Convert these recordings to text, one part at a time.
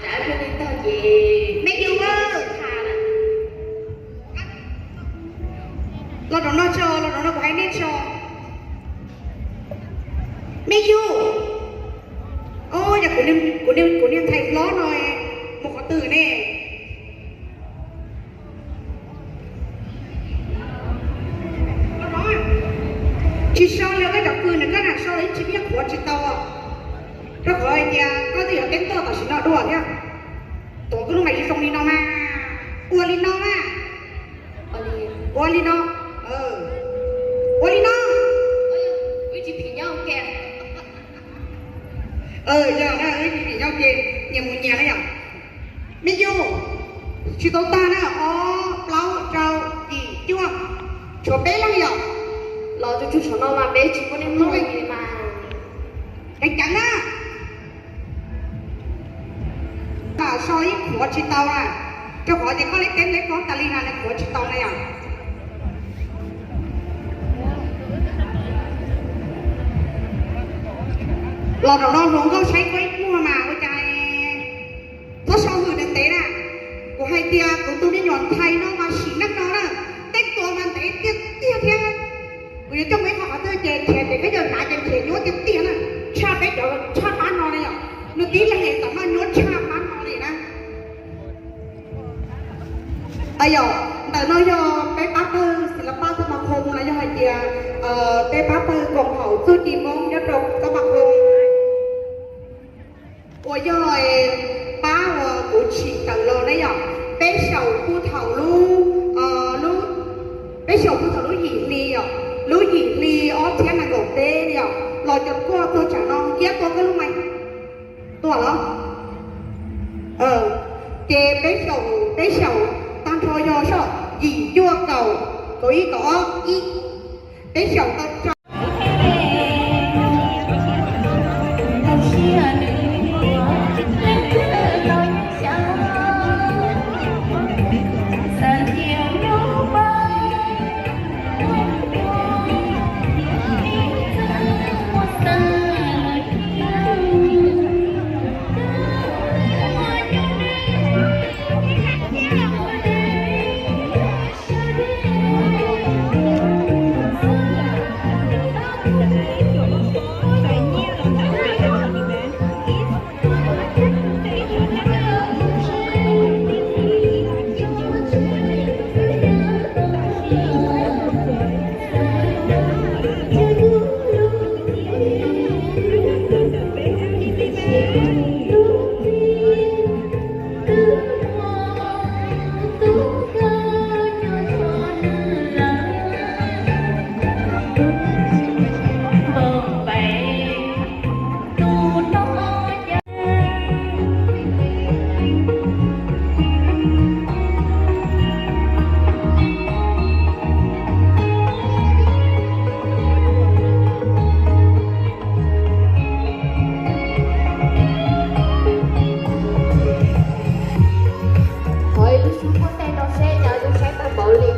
Tsav pheej li tag ces me yus, los rau no tso, los rau no kuv hais nej tso. Me yus, o, yog kuv niag ntxhais hlob no mus qhov twg ne? Tsis so li koj cov kws na, koj na so ib tsis pheej qhuav tsis tau, rau qhov hais tias koj twb yuav teb tuaj tam sim no dua thiab. Tuav koj lub mas zoo li no mas, ua li no mas, ua li no, ua li no. Yog na, wb tsis nyob ke, nyias mus nyias na yom. Me yus, tsis tau tag na, ob plaub rau yim cuaj, tshuav peb leej yom. Los tsuag tsuag saum no mas peb tsis muaj neeg mloog li mas. Ceev ceev na. Mas so ib qhuav tsis tau na, rau qhov tias koj leb teb leb koob tas li na, nws qhuav tsis tau na yom. Los zaum no hluas nkauj saib koj ib muag mas ua cas txhob so hwm nws ntev na. Kuv hais tias kuv tus me nyuam ntxhais no mas sim neej no na, tej tua mas ntev tiag tiag thiab. Kuv yuav coj mus ib qho qhov twg ces nrhiav ces peb cov hnav ces nrhiav nyuaj tiag tiag na, tshaj peb cov tshaj pab no na yom. Nws tib leeg es tom no nyuaj tshaj pab no li na. Yog, ntawm no yog peb pab pawg xis las paj xab mas khoo los yog hais tias peb pab pawg koom haum txuj ci Hmoob nyob rau xab mas khoo uas yog pab uas kuv tsim tawm los na yom. Peb xyaum puag thaum lub, peb xyaum puag thaum lub yim hli yom, lub yim hli ob txhiab nees nkaum peb yom, los cov kuaj tuaj tsam no, Kiab tua koj lub mais, tua los? Ces peb xyaum, peb xyaum tag nrho yog soj yim cuaj kaum, kaum ib kaum ob ib, peb xyaum tau rau Qhov ib lub xub pob teg no seb cas zoo saib tag npaum li.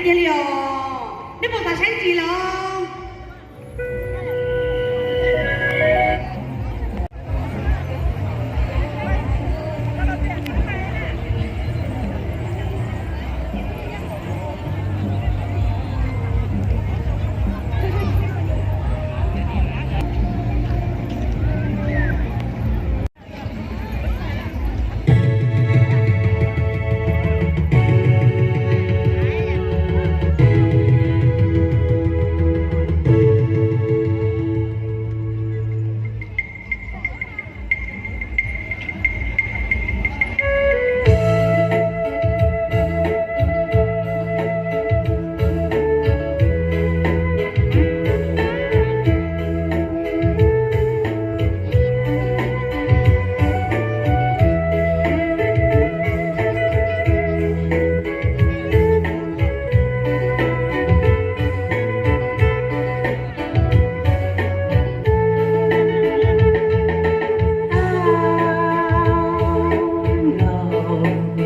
Kiag li os, nej puas xav saib ntsis los? Nkauj xwb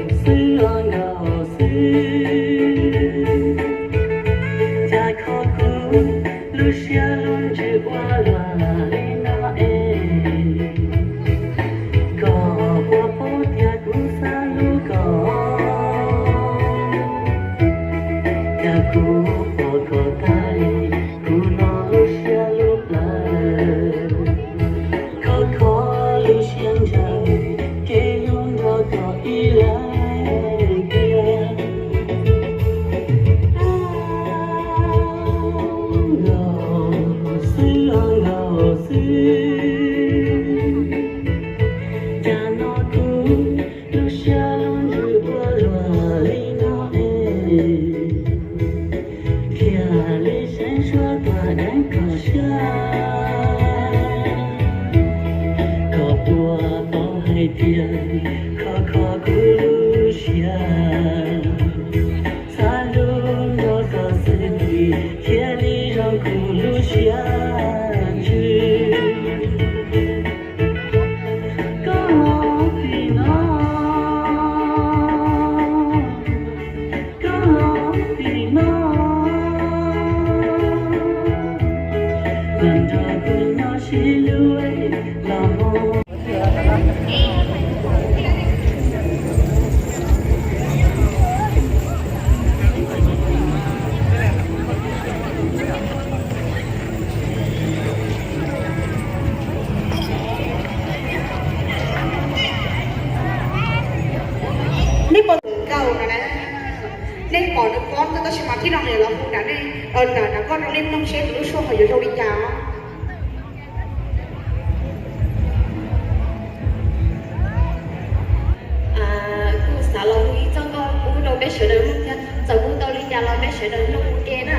os nkauj xwb, cas kho kuv lub siab lub ntsws ua luaj li no es. Koj puas paub tias kuv xav hlub koj, cas kuv pom koj tag li kuv no lub siab lub plawv. Khov kho lub siab ntshaw, kev hlub nrog koj ib leeg thiab. Nkauj xwb os nkauj xwb, cas no kuv lub siab lub ntsws ua luaj li no es. Thiaj li seev suab tuaj deev koj siab. Koj puas paub hais tias khov kho kuv lub siab, xav hlub nrog koj xwb thiaj li zoo kuv lub siab ntsws. Koj los tim no, koj los tim no, los nrog kuv nyob sib hlub los mus. Nej pom nkauj no na, nej pom nws pob ntawd tab sis mas tib no nws los hu nram nej, nram nram koj rau nej mloog seb nws lub suab ho yuav zoo li cas os. Kuv xav los hu ib txoj nkauj pub rau peb sawv daws mloog thiab, txawm hu tau li cas los peb sawv daws mloog ua ke na.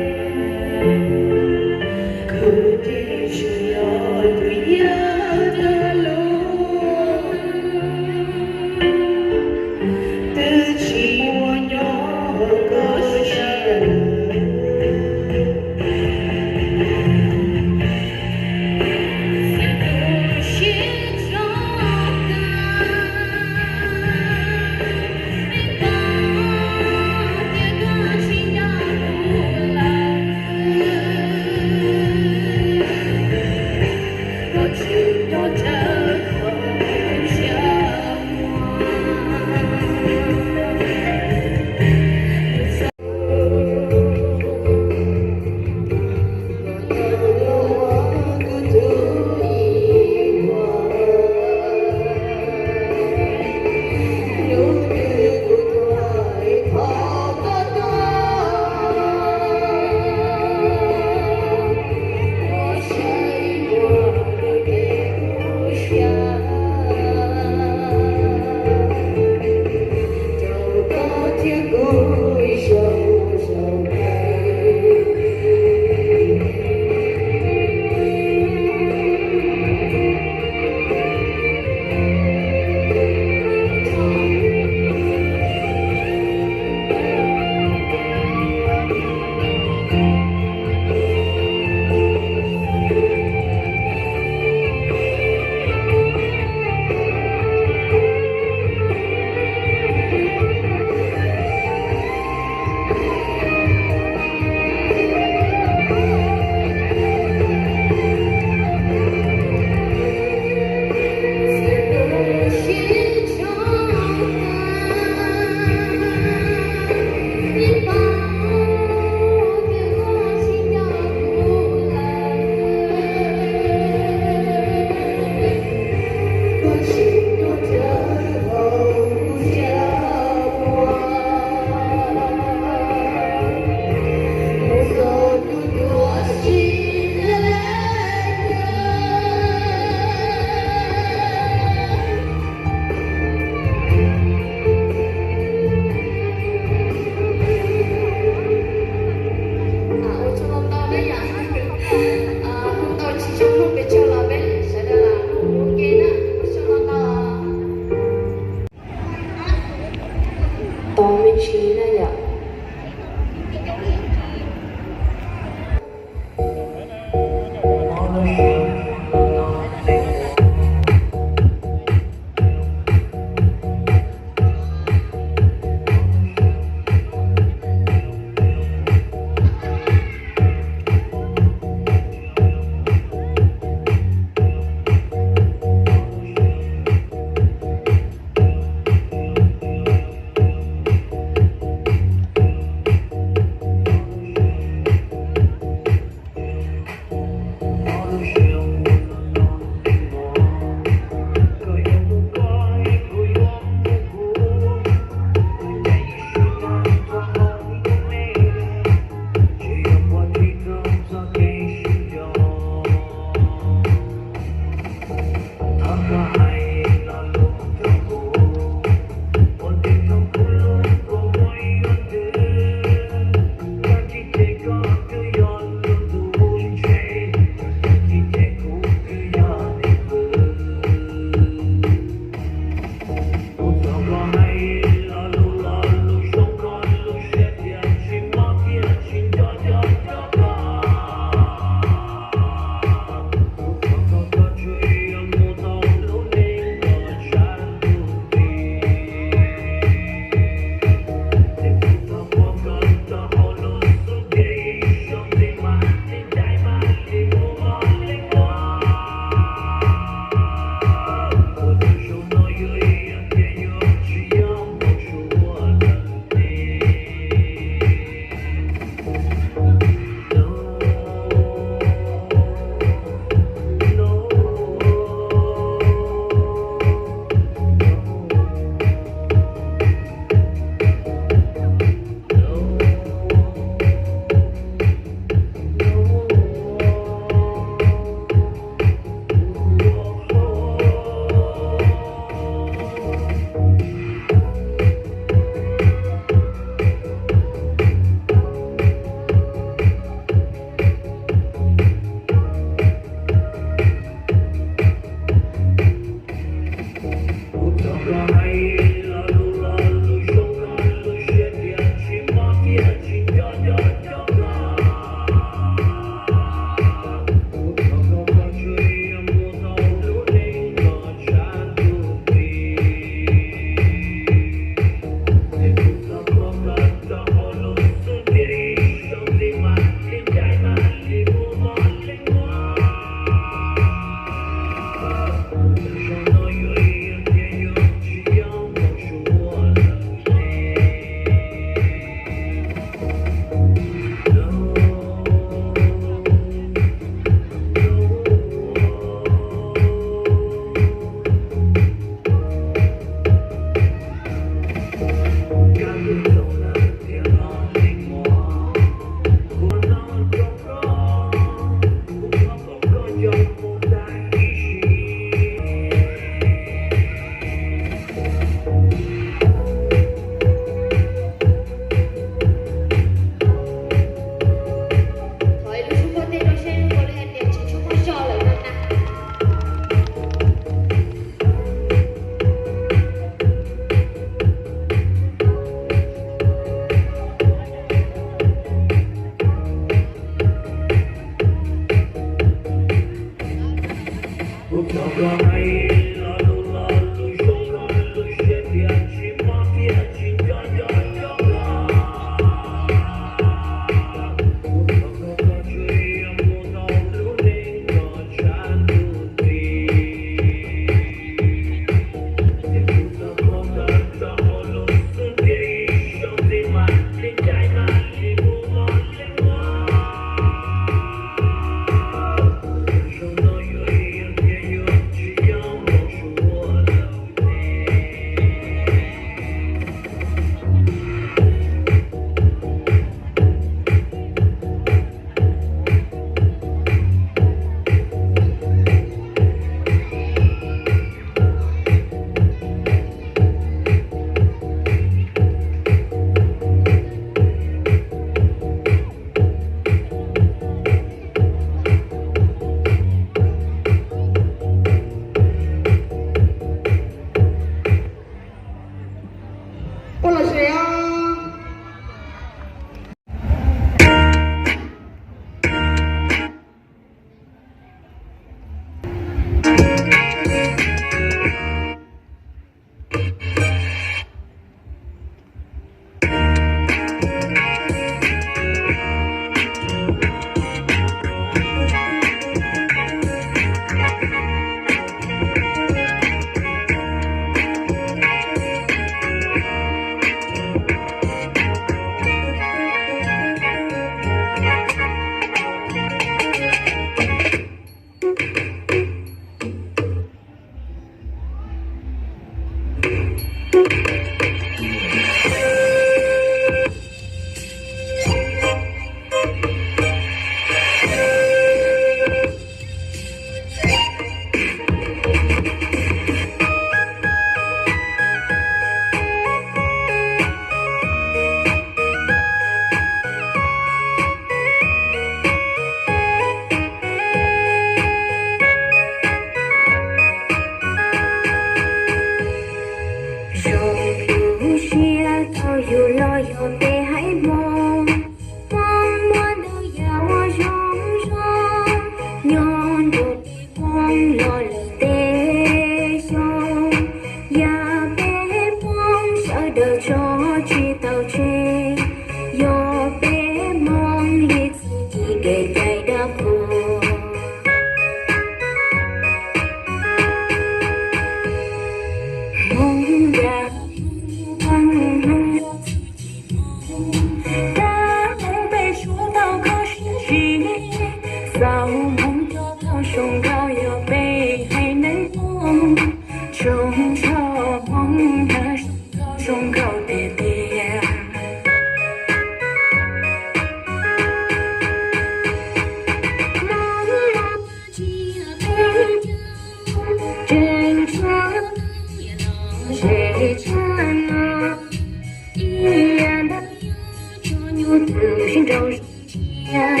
Yuav tsum sib nraus zoo siab,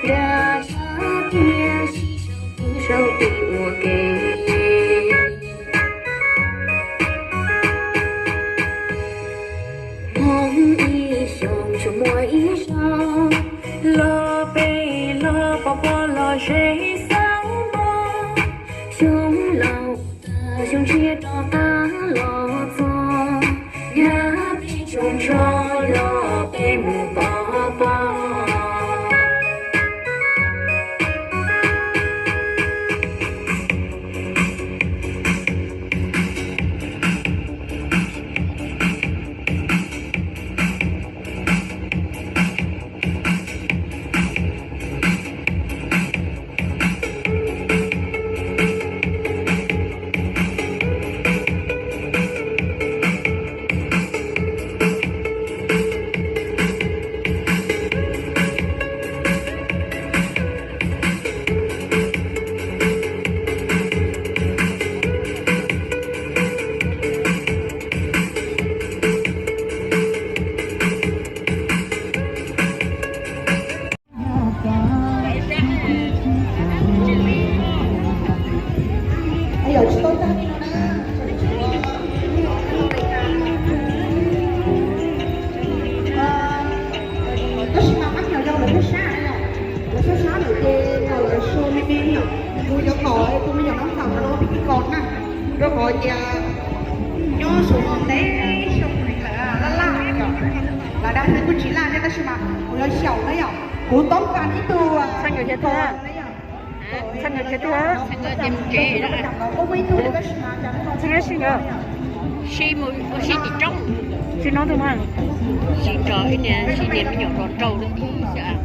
nra sab tiag sib sau kwv sau tij ua ke. Hmoob ib xyoos tsuas muaj ib zaug, los peb los pov pob los ze xab npog. Xyoo laus tag xyoo tshiab rov qab los txog, nyab peb tsoos tsho los peb mus pov pob. Tab sis mas pab nyuam yaus lawv pheej sab na yom, lawv pheej sab lawm ces kom lawv show me me yom, kuv yuav kom tus me nyuam Nab Txawm no ua pij kis kos na, rau qhov tias nyob saum no ntev xyoo lawm laj laj yom, lawv dag kuj tsis laj thiab tab sis mas kuv yuav xyaum na yom, kuv toob kas ib tug Txhaj nkawd khiav twg? Txhaj nkawd khiav twg? Txhaj nkawd sib nkawd, sib mus ua sib tim roob, sib nrog ib niag sib niag me nyuam hluas nraug lub tim xwb.